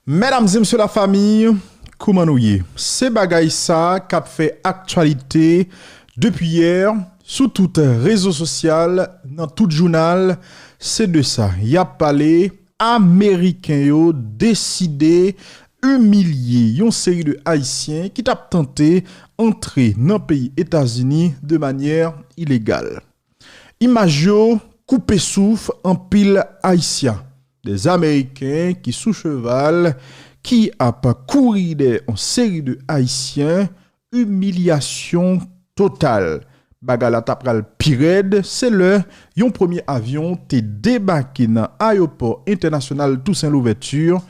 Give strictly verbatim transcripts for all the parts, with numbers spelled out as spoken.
Medam e mesye lafanmi, kouman nou ye? Se bagay sa k ap fè aktyalite depi yè sou tout rezo sosyal, nan tout jounal, se de sa y ap pale. Ameriken yo deside imilye yon seri de Ayisyen ki t ap tante antre nan peyi Etazini de manyè ilegal. Imaj yo koupe souf anpil Ayisyen. Des Ameriken ki sou cheval, ki ap kouri dèyè yon seri de Ayisyen, imilyasyon total. Bagay la ta pral pi rèd, se lè yon premye avyon te debake nan ayewopò entènasyonal Toussaint Louverture.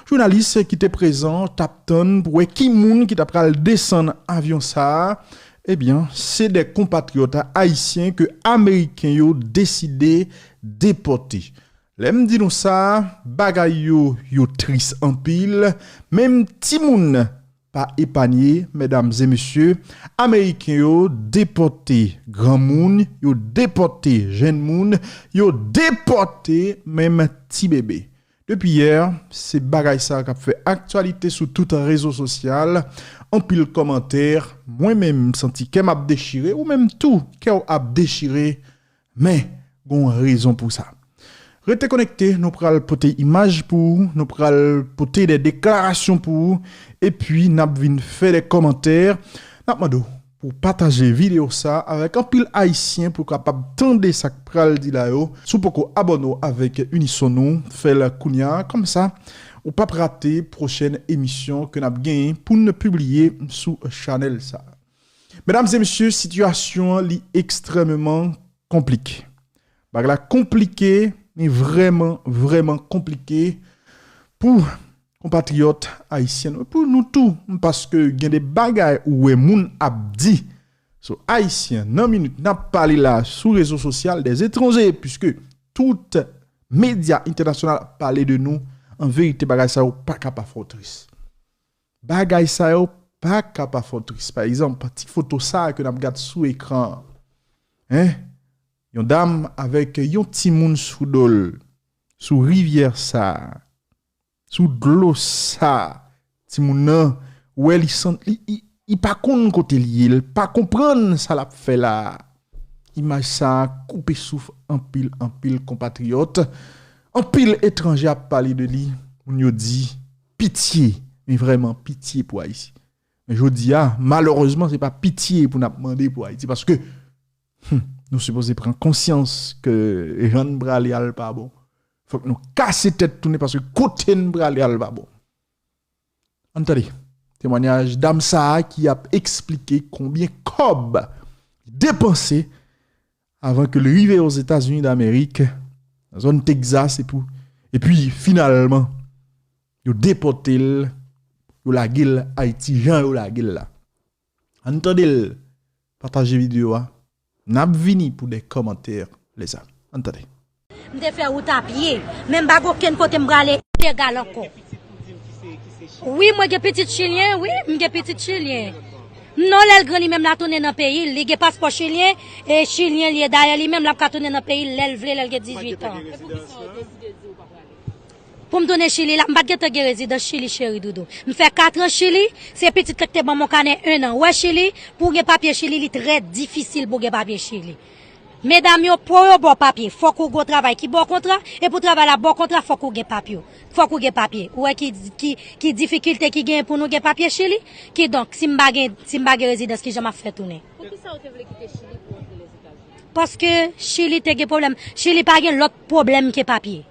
Jounalis ki te prezan t ap tann pou wè ki moun ki ta pral desann avyon sa a. Ebyen, se de konpatriyòt ayisyen ke Ameriken yo deside depòte. Lè m di nou sa, bagay yo, yo tris anpil. Menm timoun pa epanye, medam e mesye. Ameriken yo depòte granmoun, yo depòte jèn moun, yo depòte menm ti bebe. Depi yè, se bagay sa k ap fè aktyalite sou tout rezo sosyal. Anpil kòmantè, mwen menm, m santi kè m ap dechire, ou menm tou, kè w ap dechire, men gon rezon pou sa. Rete konekte, nou pral pote imaj pou ou, nou pral pote de deklarasyon pou ou, epi n ap vin fè de kòmantè. N ap mande w pou w pataje videyo sa avèk anpil Ayisyen pou w kapab tande sa k pral di la yo. Si w poko abòne w avèk Unison nou, fè l kounye a, kòmsa ou p ap rate pwochèn emisyon ke n ap genyen pou n pibliye sou chanèl sa. Medam e mesye, sitiyasyon an li ekstrèmeman konplike. Bagay la konplike, men vrèman, vrèman konplike pou konpatriyòt ayisyen nou, pou nou tou, paske gen de bagay ou wè moun ap di sou Ayisyen nan minit n ap pale la sou rezo sosyal, des étrangers, puiske tout medya entènasyonal ap pale de nou. An verite, bagay sa yo pa ka pa fè w tris. Bagay sa yo pa ka pa fè w tris. Pa egzanp, ti foto sa a ke n ap gad sou ekran an. Hein? Yon dam avèk yon timoun sou do l, sou rivyè sa a, sou dlo sa a. Timoun nan, ou wè li san-, li, li, li pa konn kote l ye, li pa konprann sa l ap fè la a. Imaj sa a koupe souf anpil, anpil konpatriyòt. Anpil etranje ap pale de li. Moun yo di, pitye, men vrèman pitye pou Ayiti. Men jodi a, malerezman, se pa pitye pou n ap mande pou Ayiti, paske, hmm, nou sipoze pran konsyans ke jan n prale a l pa bon. Fòk nou kase tèt tounen, paske kote n prale a l pa bon. Ann tande temwanyaj dam sa a ki ap eksplike konbyen kòb li depanse avan ke l rive Ozetazini Damerik, nan zòn Tegzas, epi, epi finalman, yo depòte l, yo lage l Ayiti, jan yo lage l la. Ann tande l, pataje videyo a. N ap vini pou de kòmantè, lèzanmi. Ann tande. M te fè wout a pye, men m pa gen okenn kote m prale ilegal ankò. Wi, mwen gen pitit chilyen, wi, m gen pitit chilyen. Non, lè l gran, li menm l a tounen nan peyi l. Li gen paspò chilyen, e chilyen li ye. Dayè, li menm l ap ka tounen nan peyi l lè l vle, lè l gen dizuit an. Pou m tounen Chili la, m pa t gentan gen rezidans Chili, cheri doudou. M fè kat an Chili, se pitit la ki te ban m yon kanè en an. Ou wè Chili, pou w gen papye Chili, li trè difisil pou w gen papye Chili. Medam yo, pou yo ba w papye, fòk ou gen yon travay ki ba w kontra, e pou travay la ba w kontra, fòk ou gen papye. Fòk ou gen papye. Ou wè ki, ki, ki difikilte ki genyen pou nou gen papye Chili? Kidonk, si m pa gen, si m pa gen rezidans, kijan m ap fè tounen? Poukisa ou te vle kite Chili pou w antre Lèzetazini? Paske Chili te gen pwoblèm. Chili pa gen lòt pwoblèm ke papye.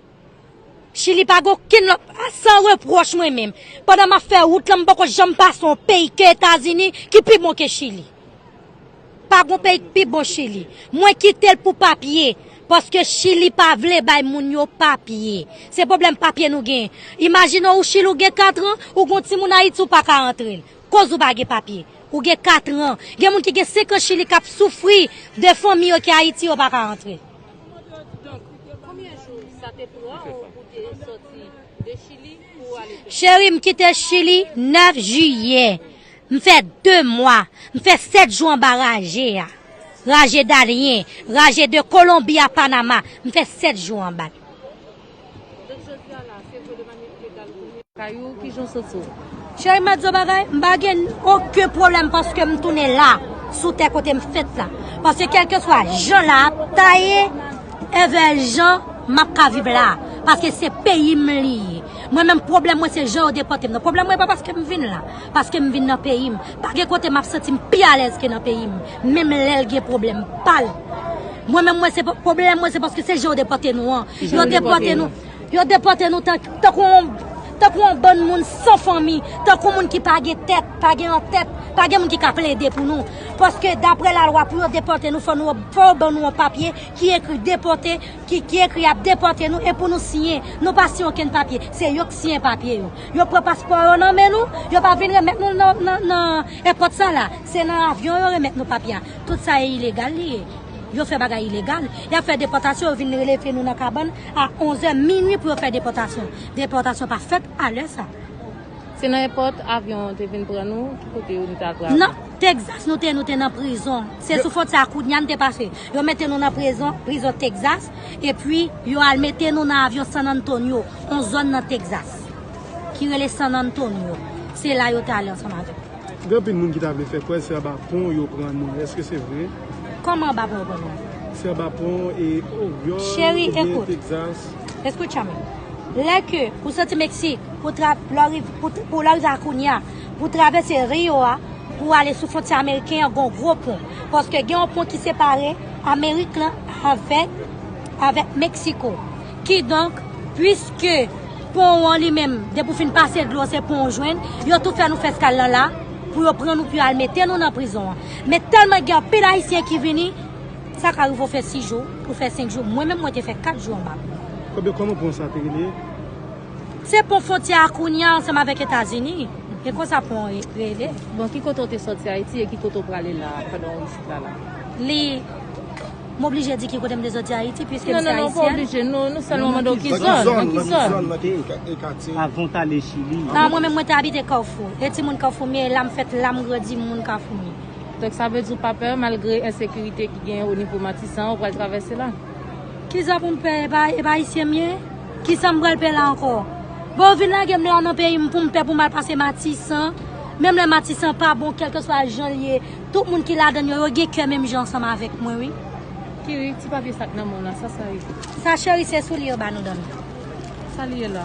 Chili pa gen okenn lòt, a, san repwòch mwen menm. Pandan m ap fè wout lan, m poko janm pase yon peyi ke Etazini ki pi bon ke Chili. Pa gen peyi ki pi bon Chili. Mwen kite l pou papye, paske Chili pa vle bay moun yo papye. Se pwoblèm papye nou gen. Imajine w Chili, ou gen kat an, ou gen yon timoun Ayiti, ou pa ka antre l. Koz ou pa gen papye. Ou gen kat an. Gen moun ki gen senk an Chili k ap soufri de fanmi yo ki Ayiti, yo pa ka antre. Donk, konbyen jou sa te pran w pou te sòti de Chili pou w ale Pèn? Cheri, m kite Chili nèf jiyè. M fè de mwa. M fè sèt jou anba raje a. Raje Darien, raje de Kolonbi a Panama. M fè sèt jou anba l. Donk, jodi a la, se vre de manyè ilegal ou tounen? Kayou, kijan w santi w? Cheri, m ap di w bagay, m pa gen okenn pwoblèm paske m tounen la, sou tè kote m fèt la. Paske kèlkeswa jan la ap taye, evè jan m ap ka viv la. Paske se peyi m li ye. Mwen menm pwoblèm mwen se jan yo depòte m nan. Pwoblèm mwen pa paske m vin la, paske m vin nan peyi m. Pa gen kote m ap santi m pi alèz ke nan peyi m. Menm lè l gen pwoblèm pa l. Mwen menm mwen se pwoblèm mwen se paske se jan yo depòte nou an. Yo depòte nou. Yo depòte nou tankou yon tankou yon bann moun san fanmi, tankou moun ki pa gen tèt, pa gen antèt, pa gen moun ki ka plede pou nou. Paske daprè lalwa pou yo depòte nou fò nou fò yo ban nou yon papye ki ekri depòte, ki, ki ekri y ap depòte nou e pou nou siyen. Nou pa siyen okenn papye, se yo k siyen papye yo. Yo pran paspò yo nan men nou, yo pa vin remèt nou nan, nan, nan èpòt sa la. Se nan avyon yo remèt nou papye a. Tout sa e ilegal li ye. Yo fè bagay ilegal. Y ap fè depòtasyon, yo vin leve nou nan kabann a onzè minwi pou yo fè depòtasyon. Depòtasyon pa fèt a lè sa. Se nan èpòt avyon an te vin pran nou? Ki kote nou te al pran avyon? Nan Texas nou te, nou te nan prizon. Se sou fwontyè a Kounya n te pase. Yo mete nou nan prizon, prizon Texas, epi yo al mete nou nan avyon San Antonio, yon zòn nan Texas, ki rele San Antonio. Se la yo te ale ansanm avèk nou. Gen anpil moun ki ta vle fè kwè se anba pon yo pran nou. Èske se vre? Kòman anba pon yo pran nou? Se anba pon e Oryòl Cheri, oubyen ekout. Texas. Escúchame. Lè ke ou soti Meksik pou tra, lè w riv- pou, pou lè w rive a Kounya, pou travèse Rio a, pou ale sou fwontyè ameriken an, gen yon gwo pon. Paske gen yon pon ki separe Amerik lan avèk, avèk Meksiko. Kidonk, piske pon an li menm, depi w fin pase dlo, se pon w jwenn, yo tou fè nou fè eskal lan la, pou yo pran nou, pou yo al mete nou nan prizon an. Men tèlman gen anpil Ayisyen ki vini, sa ka rive w fè sis jou, ou fè senk jou. Mwen menm, mwen te fè kat jou anba pon. Kòbyen kòman pon sa te rele? Se pon fwontyè a Kounya ansanm avèk Etazini. E konsa pon an re- rele. Bon, ki kote w te sòti Ayiti e ki kote w prale la pandan w isit la la? Li, m oblije di ki kote m te sòti Ayiti, piske m Non, se non, non, ou pa ayisyèn. Oblije. Nou, nou sèlman mande w ki Nan ki zòn, zòn, nan ki nan ki zòn. zòn, nan ki katye? Avan w t ale Chili. Non, mwen menm, mwen te abite Kafou. E timoun Kafou m ye, la m fèt, la m grandi, m moun Kafou m ye. Donk, sa vle di w pa pè, malgre ensekirite ki genyen o nivo Matisan, ou pral travèse la? Kisa pou m pè? E pa, e pa ayisyen m ye? Kisa m pral pè la ankò? Bon, yo vin lage m la nan peyi m pou m pè pou m al pase Matisan. Menm lè Matisan pa bon, kèlkeswa jan l ye, tout moun ki ladan l yo, yo gen kè menm jan ansanm avèk mwen, wi. Kiri, ti papye sa k nan men w la, sa sa ye? Sa, cheri, se soulye yo ba nou dòmi. Sa li ye la?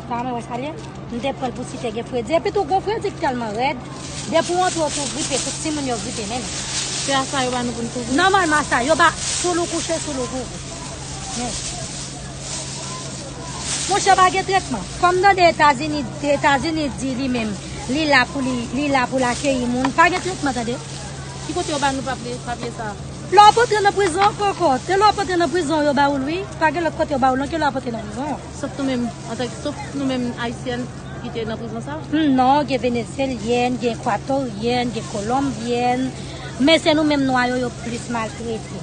Sa mwen wè sa l ye? M te pran l pou si te gen fredi. Epi tou, gon fredi k tèlman rèd. Depi w antre, w tou gripe, tout timoun yo gripe menm. Se a sa yo ba nou pou n kouvri? Nòmalman, sa, yo ba sou lou kouche, sou lou kouvri. Men. Monchè, pa gen tretman. Kòm tande Etazini, Etazini di li menm, li la pou li, li la pou l akeyi moun. Pa gen tretman, tande. Ki kote yo ba nou papye, papye sa? Lè w ap antre nan prizon ankò, ankò. Te lè w ap antre nan prizon, yo ba ou l, wi. Pa gen lòt kote yo ba ou l, non, ke lè w ap antre nan prizon. Sof nou menm, antanke, sof nou menm ayisyèn ki te nan prizon sa? Hmm, non, gen venezyelyèn, gen ekwatoryen, gen kolonbyèn. Men se nou menm nwa yo, yo plis maltrete.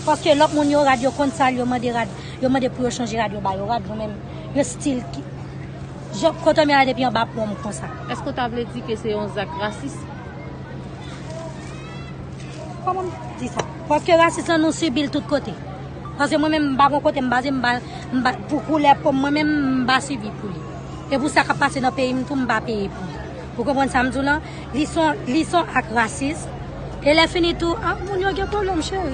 Paske lòt moun yo rad, yo konn sa l, yo mande rad, yo mande pou yo chanje rad, yo ba yo rad, nou menm, yo still ki, jan, kote m ye la depi anba pon m konsa. Èske w ta vle di ke se yon zak rasis? Kòman m di sa? Paske rasis lan nou sibi l tout kote. Paske mwen menm m pa gon kote m baze, m pa, m pa, pou koulè po m, mwen menm m pa sibi pou li. E pou sa k ap pase nan peyi m tou, m pa peye pou li. Ou konprann sa m di w lan? Li se yon, li se yon ak rasis. E lè fini tou, ah, moun yo gen pwoblèm, cheri.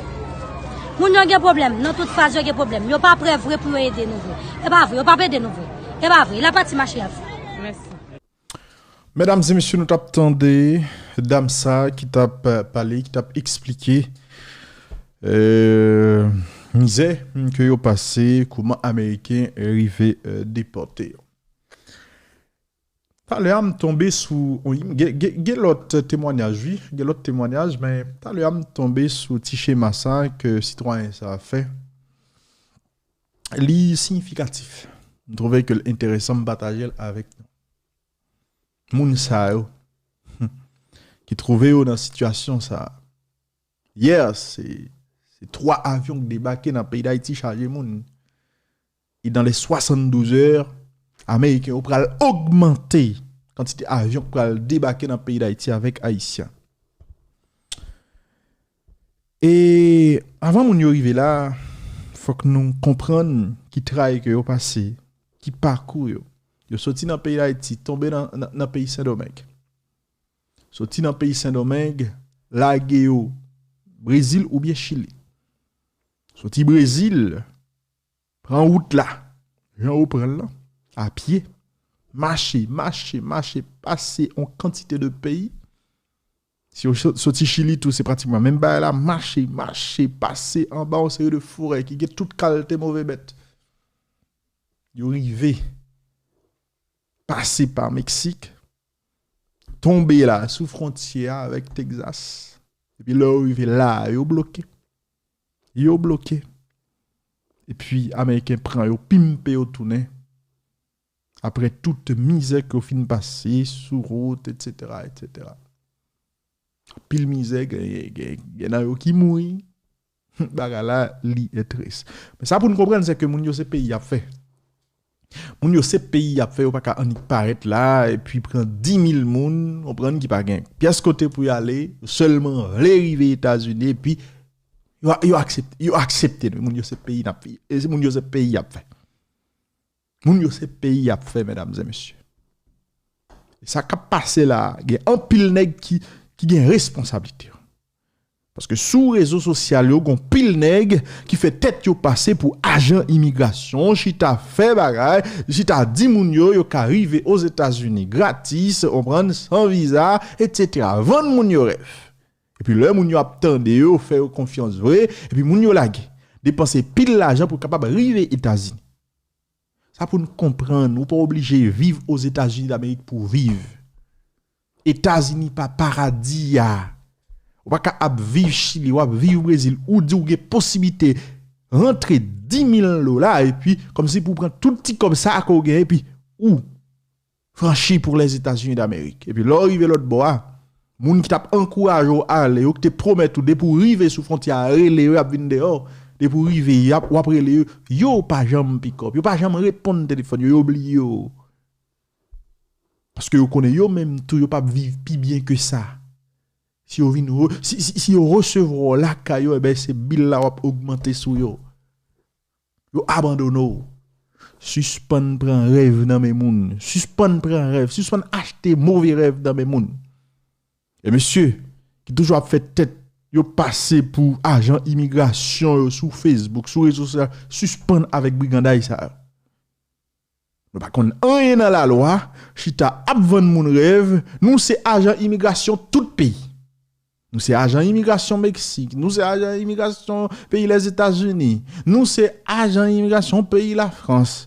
Moun yo gen pwoblèm. Nan tout faz yo gen pwoblèm. Yo pa prè vre pou yo ede nou vre. E pa vre, yo p ap ede nou vre. E pa vre. La pati mache y ap fè. Mèsi. Medam e mesye, nou t ap tande dam sa ki t ap, eh, pale, ki t ap eksplike, eh, mizè, mm, ke yo pase, kouman Ameriken rive, eh, depòte yo. Talè a m tonbe sou, gen, gen, gen lòt temwanyaj, wi, gen lòt temwanyaj, men talè a m tonbe sou ti chema sa ke sitwayen sa fè. Li siyifikatif. M twouve ke l enteresan, m pataje l avèk nou. Moun sa yo ki twouve yo nan sitiyasyon sa a. Yè, se, se twa avyon k debake nan peyi Dayiti chaje moun. E dans les soixante-douze heures, Ameriken yo pral ogmante kantite avyon k pral debake nan peyi Dayiti avèk Ayisyen. E avan moun yo rive la, fòk nou konprann ki tray ke yo pase, ki pakou yo. Yo soti nan peyi Dayiti, tonbe nan, nan, nan peyi Sendomeng. Soti nan peyi Sendomeng, lage yo Brezil oubyen Chili. Soti Brezil, pran wout la, jan yo pran l lan, a pye, mache, mache, mache, pase yon kantite de peyi. Si yo so- soti Chili tou, se pratikman menm bagay la, mache, mache, pase anba yon seri de forè ki gen tout kalte move bèt. Yo rive, pase pa Meksik, tonbe la sou fwontyè a avèk Texas. Epi lè yo rive la, yo bloke. Yo bloke. Epi Ameriken pran yo, pimpe yo tounen. Apre tout mizè ke yo fin pase sou wout, etsetera, etsetera. Anpil mizè, gen, gen, gen nan yo ki mouri. Bagay la, li e tris. Men sa pou n konprann, se ke moun yo se peyi y ap fè. Moun yo se peyi y ap fè, yo pa ka annik parèt la, epi pran di mil moun, konprann, ki pa gen pyès kote pou y ale, yo sèlman vle rive Etazini, epi yo, yo aksepte, yo aksepte nou. Moun yo se peyi n ap, e se moun yo se peyi y ap fè. Moun yo se peyi y ap fè, medam e mesye. E sa k ap pase la, gen anpil nèg ki, ki gen responsablite yo. Paske sou rezo sosyal yo, gon pil nèg ki fè tèt yo pase pou ajan imigrasyon, chita fè bagay, chita di moun yo, yo ka rive Ozetazini gratis, konprann, san viza, etsetera. Vann moun yo rèv. Epi lè moun yo ap tande yo, fè yo konfyans vre, epi moun yo lage. Depanse pil lajan pou kapab rive Etazini. Sa pou n konprann, ou pa oblije viv Ozetazini Damerik pou w viv. Etazini pa paradi a. Ou pa ka ap viv Chili, w ap viv Brezil, ou di w gen posiblite rantre di mil dola, epi kòmsi pou w pran tout ti kòb sa ke w gen, epi ou franchi pou Lèzetazini Damerik. Epi lè w rive lòt bò a, moun ki t ap ankouraje w ale, yo ki te pwomèt ou depi w rive sou fwontyè a, rele yo, y ap vin deyò. Depi w rive, y ap, w ap rele yo, yo pa janm pick up, yo pa janm reponn telefòn yo, yo bliye w. Paske yo konnen yo menm tou, yo p ap viv pi byen ke sa. Si yo vin re- si, si, si yo resevwa w lakay yo, enben se bil la w ap ogmante sou yo. Yo abandone w. Sispann pran rèv nan men moun. Sispann pran rèv. Sispann achte move rèv nan men moun. E mesye ki toujou ap fè tèt yo pase pou ajan imigrasyon yo sou Facebook, sou rezo sosyal, sispann avèk briganday sa yo. Nou pa konn anyen nan lalwa, chita ap vann moun rèv, nou se ajan imigrasyon tout peyi. Nou se ajan imigrasyon Meksik, nou se ajan imigrasyon peyi Lèzetazini, nou se ajan imigrasyon peyi Lafrans,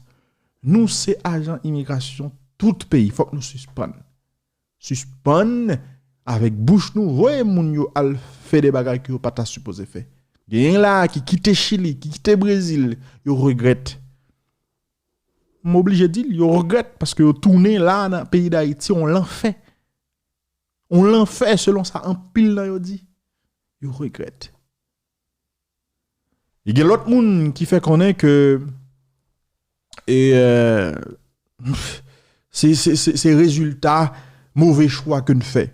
nou se ajan imigrasyon tout peyi. Fòk nou sispann. Sispann avèk bouch nou voye moun yo al fè de bagay ke yo pa ta sipoze fè. Genyen la ki kite Chili, ki kite Brezil, yo regrèt. M oblije di l, yo regrèt paske yo tounen la nan peyi Dayiti, yon lanfè. Yon lanfè selon sa anpil nan yo di. Yo regrèt. E gen lòt moun ki fè konnen ke e, euh, se, se, se, se rezilta move chwa ke n fè.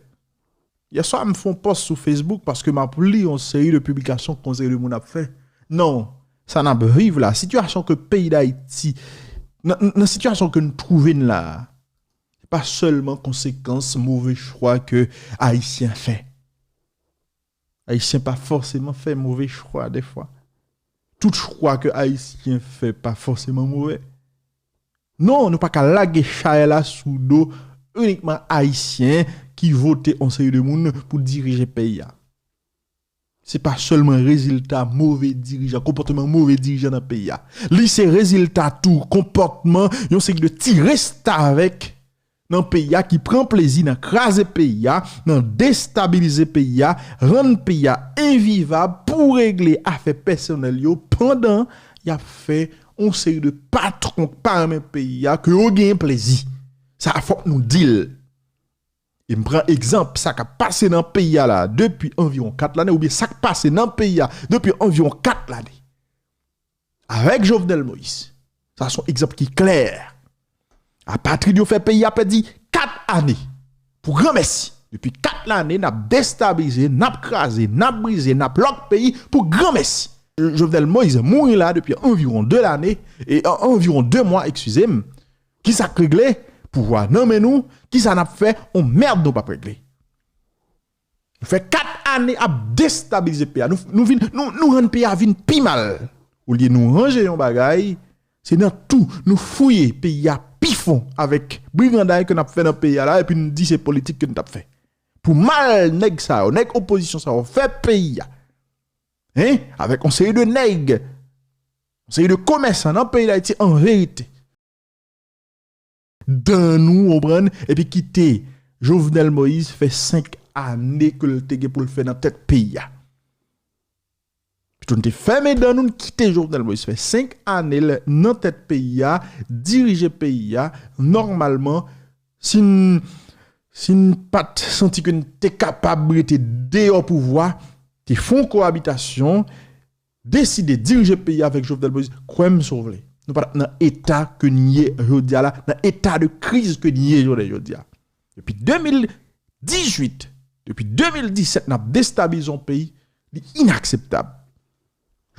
Yè swa, m fè yon pòs sou Facebook paske m ap li yon seri de piblikasyon ke yon seri de moun ap fè. Non, sa n ap viv la, sitiyasyon ke peyi Dayiti, nan, nan sitiyasyon ke n twouve n la a, se pa sèlman konsekans move chwa ke Ayisyen fè. Ayisyen pa fòseman fè move chwa dèfwa. Tout chwa ke Ayisyen fè pa fòseman move. Non, nou pa ka lage chay la sou do inikman Ayisyen ki vote yon seri de moun pou dirije peyi a. Se pa sèlman rezilta move dirijan, konpòtman move dirijan nan peyi a. Li se rezilta tou konpòtman yon seri de ti restavèk nan peyi a ki pran plezi nan kraze peyi a, nan destabilize peyi a, rann peyi a envivab pou regle afè pèsonèl yo pandan y ap fè yon seri de patwon k pa renmen peyi a ke yo genyen plezi. Sa fòk nou di l. E m pran egzanp sa k ap pase nan peyi a la depi anviwon kat lane, oubyen sa k pase nan peyi a depi anviwon kat lane. Avèk Jovenel Moïse. Sa se yon egzanp ki klè. Apatrid yo fè peyi a pèdi kat ane. Pou granmèsi. Depi kat lane, n ap destabilize, n ap kraze, n ap brize, n ap lòk peyi pou granmèsi. Jovenel Moïse mouri la depi anviwon de lane, e an- anviwon de mwa, eskize m. Kisa k regle? Pouvwa nan men nou. Kisa n ap fè? On mèd nou p ap regle. Nou fè kat ane ap destabilize peyi a. Nou, nou vin, nou, nou rann peyi a vin pi mal. Olye nou ranje yon bagay, se nan tou nou fouye peyi a pi fon avèk briganday ke n ap fè nan peyi a la, epi n di se politik ke n t ap fè. Pou mal nèg sa yo, nèg opozisyon sa yo fè peyi a. Hein? Avèk yon seri de nèg, yon seri de komèsan nan peyi Dayiti an verite. Dan nou, w konprann, epi kite Jovenel Moïse fè senk ane ke l te gen pou l fè nan tèt peyi a. Pito n te fèmen dan nou, n kite Jovenel Moïse fè senk ane l nan tèt peyi a, dirije peyi a, nòmalman, si n, si n pa t santi ke n te kapab rete deyò pouvwa, te fè yon koabitasyon, deside dirije peyi a avèk Jovenel Moïse, kwè m si w vle. Nou pa t ap nan eta ke n ye jodi a la, nan eta de kriz ke n ye jounen jodi a. Depi de mil dizuit, depi de mil disèt, n ap destabilize yon peyi, li inakseptab.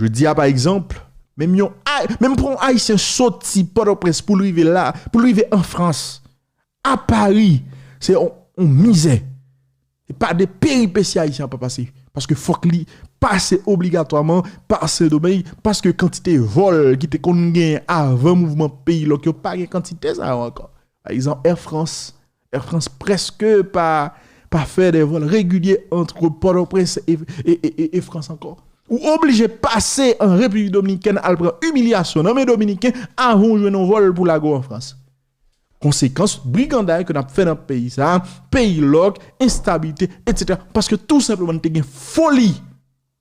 Jodi a, pa egzanp, menm yon, menm pou yon Ayisyen soti Pòtoprens pou l rive la, pou l rive an Frans, a Pari, se yon, yon mizè. Se pa de peripesi Ayisyen an pa pase. Paske fòk li pase obligatwaman pa Sendomeng, paske kantite vòl ki te konn genyen avan mouvman peyi lòk yo pa gen kantite sa yo ankò. Pa egzanp, Air France. Air France prèske pa, pa fè de vòl regilye ant Pòtoprens e, e, e, e, e Frans ankò. Ou oblije pase an Repiblik Dominikèn al pran imilyasyon nan men Dominiken avan w jwenn yon vòl pou lage w an Frans. Konsekans briganday ke n ap fè nan peyi sa, peyi lòk, enstabilite, etsetera. Paske tou senpleman n te gen foli.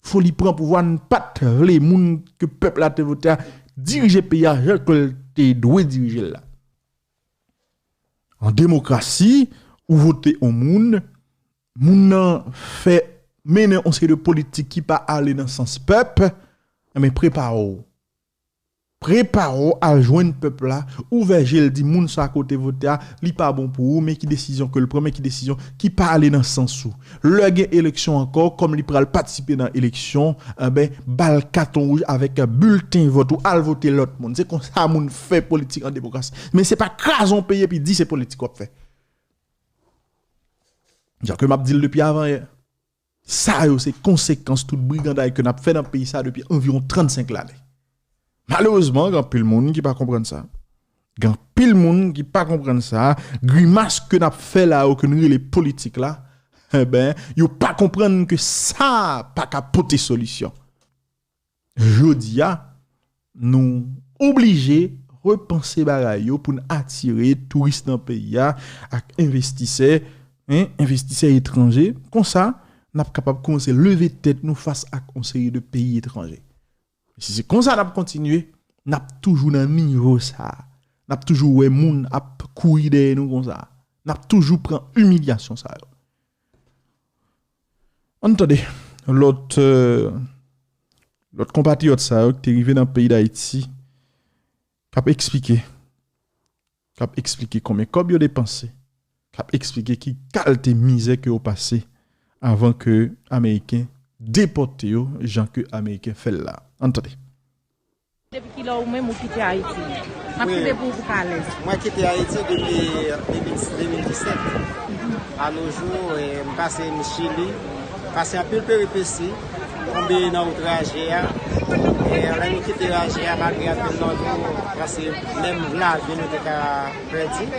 Foli pran pouvwa, n pa t vle moun ke pèp la te vote a dirije peyi a jan ke l te dwe dirije l la. An demokrasi, ou vote yon moun, moun nan fè mennen yon seri de politik ki pa ale nan sans pèp, enben prepare w. Prepare w al jwenn pèp la, ouvè je l, di moun sa ke w te vote a, li pa bon pou ou, men ki desizyon ke l pran, men ki desizyon ki pa ale nan sans ou. Lè gen eleksyon ankò, kòm li pral patisipe nan eleksyon, enben, ba l katon wouj avèk bilten vòt ou, al vote lòt moun. Se konsa moun fè politik an demokrasi. Men se pa kraze yon peyi epi di se politik w ap fè. Jan ke m ap di l depi avan yè. Sa yo se konsekans tout briganday ke n ap fè nan peyi sa depi anviwon trannsenk lane. Malerezman, gen anpil moun ki pa konprann sa. Gen anpil moun ki pa konprann sa. Grimas ke n ap fè la yo ke n rele politik la, enben, yo pa konprann ke sa pa ka pote solisyon. Jodi a, nou oblije repanse bagay yo pou n atire touris nan peyi a ak envestisè, en, envestisè etranje. Konsa, n ap kapab kòmanse leve tèt nou fas ak yon seri de peyi etranje. Si se konsa n ap kontinye, n ap toujou nan nivo sa a. N ap toujou wè moun ap kouri dèyè nou konsa. N ap toujou pran imilyasyon sa yo. Ann tande lòt, eh, lòt konpatriyòt sa yo ki te rive nan peyi Dayiti, k ap eksplike, k ap eksplike konbyen kòb yo depanse, k ap eksplike ki kalte mizè ke yo pase avan ke Ameriken depòte yo, jan ke Ameriken fè l la. Ann tande. Depi kilè ou menm ou kite Ayiti? M ap kite pou ou pou ka alèz. Mwen kite Ayiti depi de mil, de mil disèt. A no jou, eh, m pase m Chili, pase anpil peripesi, tonbe nan wout raje a. E lè nou kite raje a, malgre anpil nan nou, pase menm lavi nou te ka pèdi.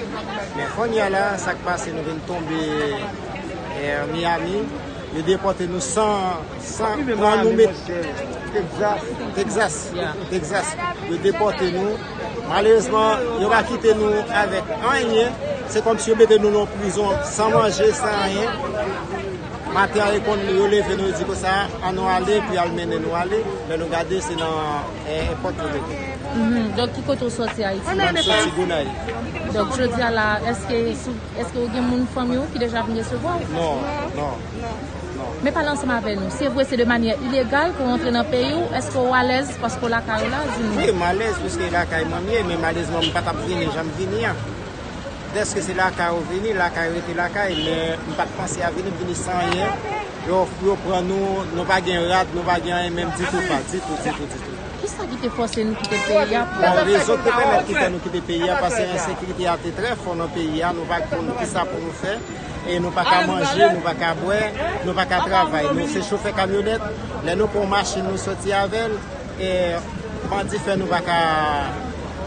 Men kounye a la, sa k pase, nou vin tonbe, eh, Miami. Yo depòte nou san, san pran nou met Texas. Texas. Texas. Yo depòte nou. Malerezman, yo pa kite nou avèk anyen. Se kòmsi yo mete nou nan prizon san manje, san anyen. Maten an, yo konn, yo leve nou, yo di konsa, ann nou ale, epi y al mennen nou ale. Lè nou gade, se nan, eh, èpòt yo mete. Mhm. Donk, ki kote w soti Ayiti? Mwen soti Gonayiv. Donk, jodi a la, èske sou Èske w gen moun fanmi w ki deja vin resevwa w? Non, non, non. Men pale ansanm avè nou. Se vre se de manyè ilegal ke w rantre nan peyi w, èske w alèz paske w lakay ou la? Di nou. Wi, m alèz piske lakay mwen m ye, men malerezman m pa t ap vini jan m vini an. Dèske se lakay ou vini, lakay rete lakay, men m pa t panse a vini, m vini san anyen. Yo, yo pran nou, nou pa gen rad, nou pa gen anyen menm ditou pa, ditou, ditou, ditou. Sa ki te fòse nou kite peyi a pou... Bon, rezon ki te pèmèt ki fè nou kite peyi a, paske ensekirite a te trè fò nan peyi a, nou pa t konn kisa pou nou fè, e nou pa ka manje, nou pa ka bwè, nou pa ka travay. Nou se chofè kamyonèt, lè nou pran yon machin, nou soti avè l, e bandi fè nou pa ka,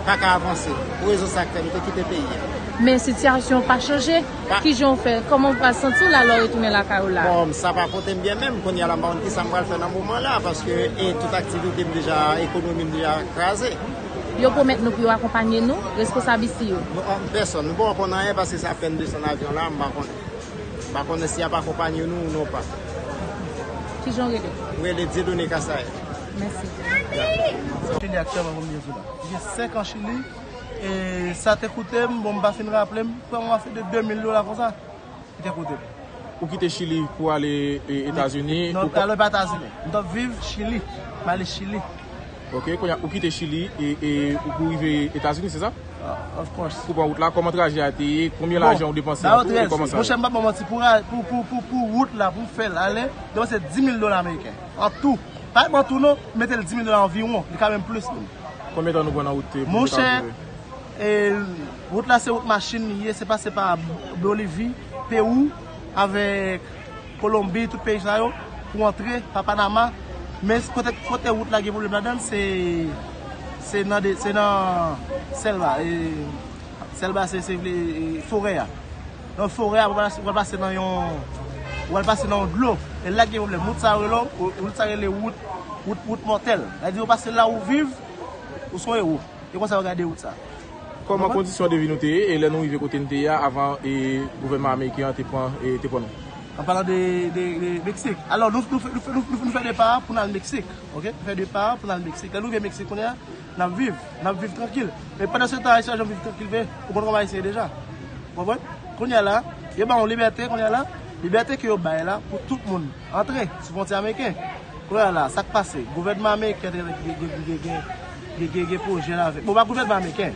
pa ka avanse. Pou rezon sa k fè nou te kite peyi a. Men sitiyasyon pa chanje. Pa- Kijan w fè? Kòman w pral santi w la lè w retounen lakay ou la? Bon, sa pa pote m byen menm. Kounye a la, m pa konn kisa m pral fè nan moman la, paske, e, tout aktivite m deja, ekonomi m deja kraze. Yo pwomèt nou pou yo akonpanye nou, responsab isi yo? Nou, an pèsòn, nou poko konn anyen paske se apèn desann avyon la, m pa konnen. M pa konnen si y ap akonpanye nou ou non pa. Kijan w rele? M rele Dieudonné Kasaye. Mèsi. Chili aktyèlman, pou m byen di w la. M gen senk an Chili, e sa te koute m, bon, m pa fin raple m, pran yon afè de de mil dola konsa, li te koute m. Ou kite Chili pou ale, e, Etazini? Non, ou pa- ale pa Etazini. M t ap viv Chili. M ale Chili. Ok, kounye a, ou kite Chili e, e ou pou rive Etazini, se sa? Ah, of course. Pou pran wout la, kòman trajè a te ye? Konbyen lajan ou depanse an tou? Bon, e kòman sa ye? Monchè, m pa ba w manti, pou, ra- pou, pou, pou, pou wout la, pou m fè l ale, m depanse dis mil dola ameriken. An tou. Pa an tou non, mete l dis mil dola anviwon, li ka menm plis menm. Konbyen tan nou pran nan wout te pou nou kapab rive? Monchè, e, wout la se wout machin li ye, se pase pa Bolivi, Pewou, avèk Kolonbi, tout peyi sa yo, pou antre pa Panama. Men kote, kote wout la gen pwoblèm ladan l, se, se nan de, se nan sèlba, e, sèlba se, se vle, e, forè a. Nan forè a, ou pral, ou pral pase nan yon, ou pral pase nan yon dlo. E la gen pwoblèm. Wout sa rele, wout sa rele wout, wout, wout mòtèl. Sa di ou pase la ou viv, ou se yon ewo. E konsa yo gade wout sa. Kòman kondisyon de vi nou te ye, e lè nou rive kote n te ye a, avan, e, gouvènman ameriken an te pran, e, te pran nou? An palan de, de, de Meksik. Alò, nou, nou, fè- nou, fè- nou, nou, nou fè depa pou n al Meksik. Ok? Nou fè depa pou n al Meksik. Lè nou rive Meksik kounye a, n ap viv. N ap viv trankil. Men pandan se tan, Ayisyen ap janm viv trankil vre. Ou konn kòman Ayisyen ye deja. Ou konprann? Kounye a la, yo ba yon libète, kounye a la, libète ke yo bay la pou tout moun antre sou fwontyè ameriken. Kounye a la, sa k pase? Gouvènman ameriken te gen, gen, gen, gen, gen, gen, gen pwojè la avèk. Bon, pa gouvènman ameriken.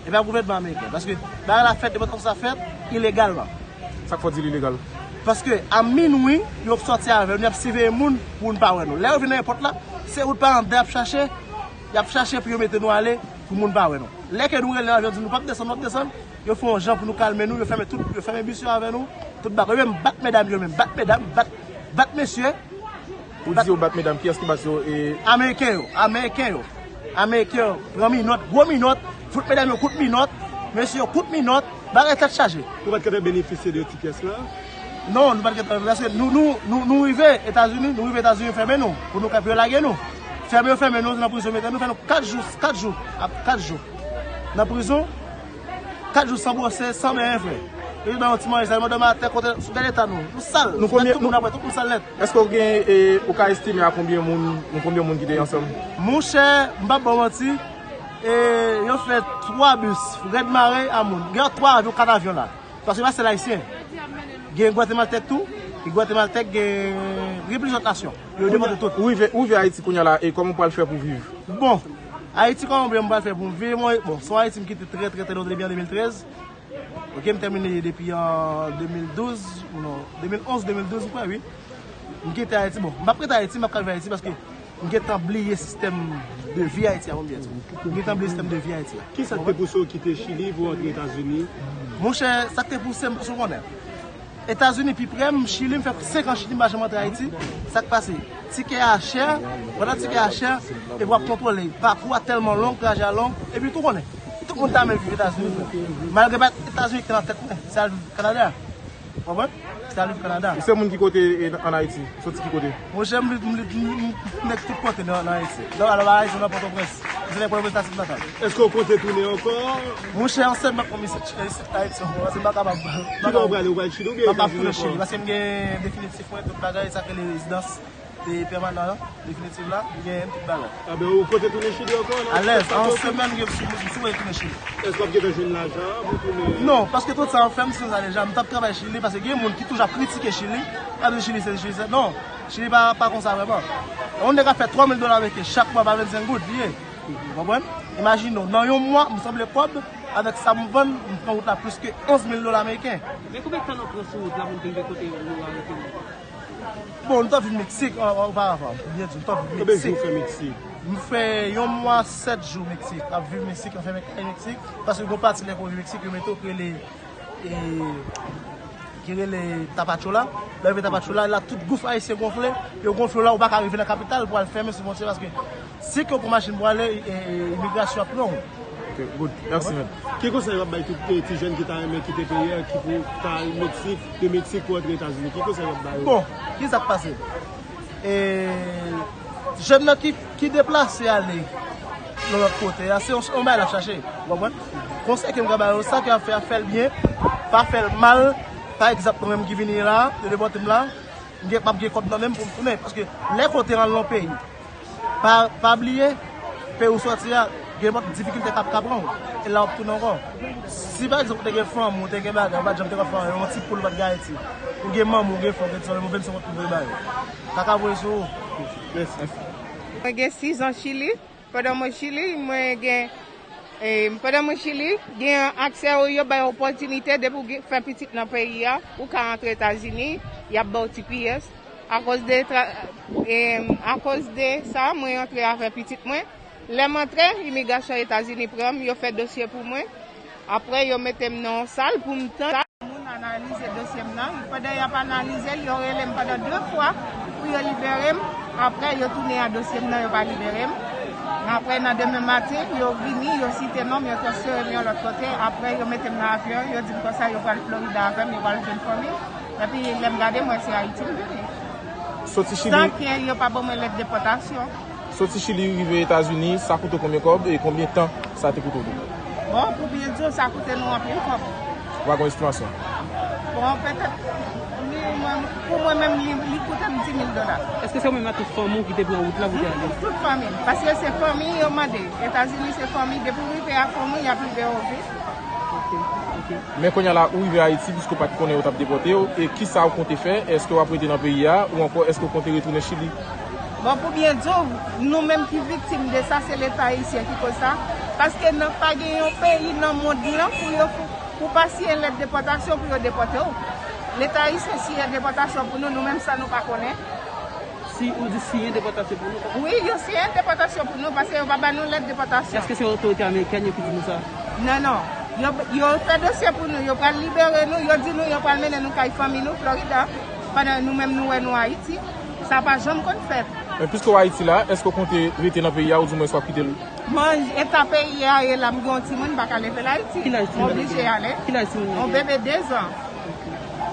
E pa gouvènman ameriken. Paske bagay la fèt, nenpòt sa fèt, ilegalman. Sa k fè w di l ilegal? Paske a minwi, yo sòti avè nou, y ap siveye moun pou n pa wè nou. Lè yo vin nan èpòt la, se wout pa anndan y ap chache, y ap chache pou yo mete nou ale, pou moun pa wè nou. Lè ke nou rele avyon, di nou p ap desann, nou p ap desann, yo fè yon jan pou nou kalme nou, yo fèmen tout, yo fèmen bis yo avè nou, tout bagay. Yo menm bat medam yo menm, bat medam, bat, bat mesye. Ou di yo bat medam, kiyès ki bat yo? E Ameriken yo, Ameriken yo. Ameriken yo pran minòt, gwo minòt, fout medam yo kout minòt, mesye yo kout minòt, bagay tèt chaje. Ou pa t ka fè benefisye de ti pyès la? Non, nou pa t gentan, paske nou, nou, nou, nou rive Etazini, nou rive Etazini, yo fèmen nou, pou nou ka, pou yo lage nou. Fèmen yo fèmen nou, nan prizon, mete nou, fè nou kat jou, kat jou, ap kat jou nan prizon, kat jou san bwose, san benyen, frè. Yo jis ba yon ti manje, sa, yo mande m atè, kote, sou gade eta nou, nou sal, nou konbyen, tout moun apre, tout moun sal nèt. Èske w gen, e, ou ka estime a konbyen moun, nou konbyen moun ki te ansanm? Monchè, m p ap ba w manti, e, yo fè twa bis, rèd mare a moun. Gen twa avyon, kat avyon la. Paske pa sèl ayisyen. Gen gwatemaltèk tou. Gen gwatemaltèk, gen, gen plizyè lòt nasyon. Yo depòte tout. Ou rive, ou rive Ayiti kounye a la, e kòman w pral fè pou viv? Bon, Ayiti, kòman m pral fè pou m viv? Mwen, bon, se yon Ayiti m kite trè, trè, trè lontan, depi an de mil trèz. Ok, m tèmine depi an de mil douz, non, de mil onz, de mil douz, m kwè, wi. M kite Ayiti, bon, m p ap rete Ayiti, m p ap ka viv Ayiti paske m gentan bliye sistèm de vi Ayiti a, pou m byen di w. M gentan bliye sistèm de vi Ayiti a. Kisa k te pouse w kite Chili pou w antre Etazini? Monchè, sa k te pouse m, paske w konnen, Etazini pi pre m, Chili, m fè senk an Chili, m pa janm antre Ayiti. Sa k pase? Tikè a chè, pandan tikè a chè, epi w ap kontwole, pakou a tèlman long, trajè a long, epi tou konnen, tout moun ta renmen viv Etazini, frè. Malgre pa Etazini ki te nan tèt mwen, se al viv Kanada. Ou konprann? Se al viv Kanada. Ou se moun ki kote, e, ann Ayiti? Soti ki kote? Monchè, m, m, m, m, m nèg tout kote nan, nan Ayiti. Donk, alò, Ayiti, nan Pòtoprens. Se nèg Pòtoprens natif natal. Èske w konte tounen ankò? Monchè, an sèlman konn isit, isit Ayiti ankò, paske m pa kapab. Ki bò w prale? Ou pral Chili oubyen Etazini ankò? M ap tounen Chili, paske m gen definitif mwen, tout bagay, sa k rele rezidans, e, pèmanan an, definitif la, m gen tout bagay. A ben, ou konte tounen Chili ankò, non? Alèz, an semèn, m gen sou, m sou tounen Chili. Èske w ap gentan jwenn lajan an pou tounen? Non, paske tout sa m fè, m fè sa deja. M t ap travay Chili, paske gen moun ki toujou ap kritike Chili, y ap di Chili se, Chili se. Non, Chili pa, pa konsa vrèman. Yon nèg ap fè twa mil dola ameriken chak mwa pa vennsenk goud, li ye. Ou konprann? Imajine w, nan yon mwa, m sanble kòb, avèk sa m vann, m pran wout la plis ke onz mil dola ameriken. Men konbyen tan nou pran sou wout la pou n rive kote nou arete nou? Bon, nou t ap viv Meksik, o, oparavan, pou byen di, nou t ap viv Meksik. Konbyen jou w fè Meksik? M fè yon mwa sèt jou Meksik, ap viv Meksik, anfen, Meksik, paske gon pati lè ke w rive Meksik, yo mete w ki rele, e, ki rele Tapachola. Lè w rive Tapachola, la tout gouf ayisyen gonfle, yo gonfle w la, ou pa ka rive nan kapital pou al fèmen sou fwontyè, paske si ke w pran machin pou ale, e, e, imigrasyon ap pran w. Ok, good. Mèsi, man. Ki konsèy w ap bay tout, e, ti jèn ki ta renmen kite peyi a, ki pou ta al Meksik, de Meksik pou antre Etazini? Ki konsèy w ap bay yo? Bon, ki sa k pase? E, jèn nan ki, ki deplase ale nan lòt kote a, se yon, yon bagay l ap chache, ou konprann? Konsèy ke m ka ba yo, sa ke y ap fè a, fè l byen, pa fè l mal. Pa egzanp, mwen menm ki vini la, yo depòte m la, m gen, m ap gen kòb nan men m pou m tounen. Paske lè ke w te al nan yon peyi, pa, pa bliye, peyi w sòti a, gen nenpòt difikilte k ap ka pran w. E la w ap tounen ankò. Si pa egzanp, ou te gen fanm, ou te gen bagay, ou pa t janm te ka fè anyen, yon ti poul ou pa t gen Ayiti. Ou gen manman, ou gen frè, ou gen ti sè, ou vin sou kont pou voye ba yo. Kaka voye sou ou. Mèsi. Mwen gen sis an Chili. Pandan mwen Chili, mwen gen, e, pandan mwen Chili, gen aksè yo, yo bay opòtinite depi w gen, fè pitit nan peyi a, ou ka antre Etazini, y ap ba w T P S. Akoz de tra-, e, akoz de sa, mwen antre avè pitit mwen. Lè m antre, imigrasyon Etazini pran m, yo fè dosye pou mwen. Apre, yo mete m nan yon sal pou m tann. Moun analize dosye m nan. Pandan y ap analize l, yo rele m pandan de fwa pou yo libere m. Apre, yo tounen a dosye m nan, yo pa libere m. Apre, nan demen maten, yo vini, yo site non m, yo transfere m yon lòt kote. Apre, yo mete m nan avyon, yo di m konsa yo pral Florida avè m, yo pral jwenn fanmi m. Epi, lè m gade, m wè se Ayiti m vini. Soti Chili. San ke yo pa ban mwen lèt depòtasyon. Soti Chili rive Etazini, sa koute w konbyen kòb e konbyen tan sa te koute w tou? Bon, pou byen di w, sa koute nou anpil kòb. Ou pa gen yon estimasyon? Bon, petèt, li, mwen, pou mwen menm, li, li koute m di mil dola. Èske se ou menm ak tout fanmi w ki te pran wout la pou te ale? Tout fanmi m. Paske se fanmi yo mande. Etazini se fanmi. Depi w rive a fanmi w, y ap rive w vit. Ok, ok. Men kounye a la, ou rive Ayiti, piske w pa t konnen yo t ap depòte w, e kisa w konte fè? Èske w ap rete nan peyi a, ou ankò èske w konte retounen Chili? Bon, pou byen di w, nou menm ki viktim de sa, se Leta ayisyen ki koz sa. Paske nan, pa gen yon peyi nan mond lan pou yo, pou, pou pa siyen lèt depòtasyon pou yo depòte w. Leta ayisyen siyen depòtasyon pou nou, nou menm sa nou pa konnen. Si ou di siyen depòtasyon pou nou? Wi, yo siyen depòtasyon pou nou, paske yo pa ba nou lèt depòtasyon. Èske se otorite amerikèn yo ki di nou sa? Non, non. Yo, yo fè dosye pou nou, yo pral libere nou, yo di nou yo pral mennen nou kay fanmi nou, Florida, pandan nou menm nou wè nou Ayiti. Sa pa janm konn fèt. Men piske w Ayiti la, èske w konte rete nan peyi a oudimwens w ap kite l? Mwen, eta peyi a ye la, m gen yon timoun, m pa ka leve l Ayiti. Ki laj timoun nan? M oblije ale. Ki laj timoun nan? Yon bebe de zan.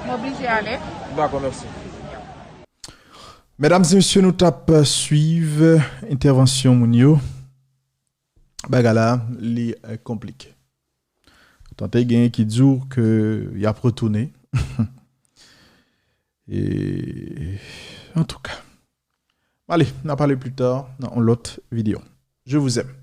M oblije ale. Dakò, mèsi. Medam e mesye, nou t ap swiv entèvansyon moun yo. Bagay la, li, eh, konplike. Tante genyen ki di w ke y ap retounen. E, antouka. Ale, n a pale pli ta nan yon lòt videyo. Je vous aime.